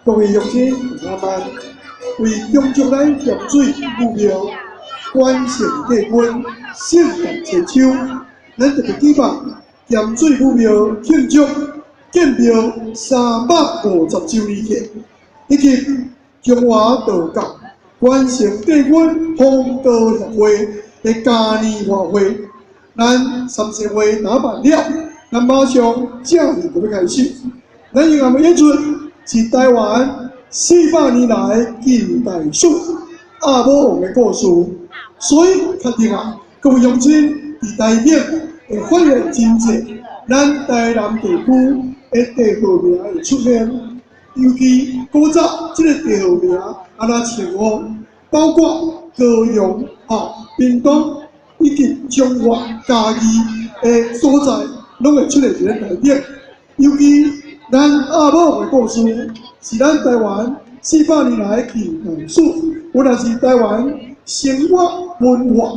各位鄉親朋友們，為慶祝咱鹹水武廟關聖帝君聖誕千秋，咱特別舉辦鹹水武廟慶祝建廟350週年慶，以及中華道教關聖帝君弘道協會的嘉年華會。咱三星會打扮了，咱馬上正式就欲開始。咱今日演出是台灣400年來近代史鴨母王的故事，所以確定啊，各位鄉親佇台頂會發現真濟咱台南地區的地號名會出現，尤其古早這个地號名按怎稱呼，包括高雄、屏東以及彰化、嘉義的所在，攏會出現佇咱台頂。尤其咱鴨母王的故事是咱台灣400年來近代史，本來是台灣生活文化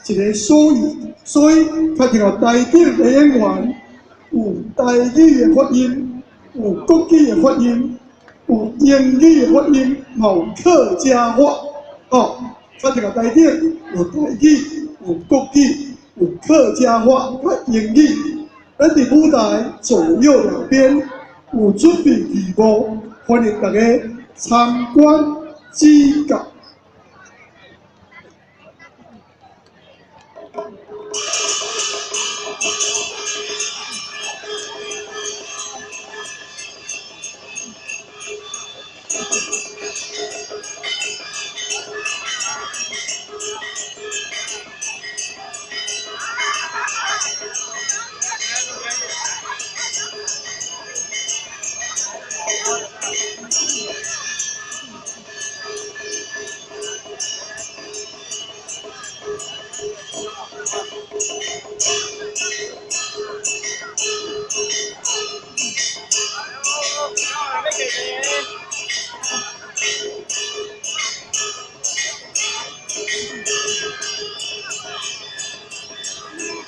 一个縮影，所以確定啊，台頂的演員有台語的發音，有國語的發音，有英語的發音，嘛有客家話。哦，確定啊，台頂有台語，有國語，有客家話，佮英語。咱佇舞台左右兩邊有準備字幕，歡迎大家參觀指教。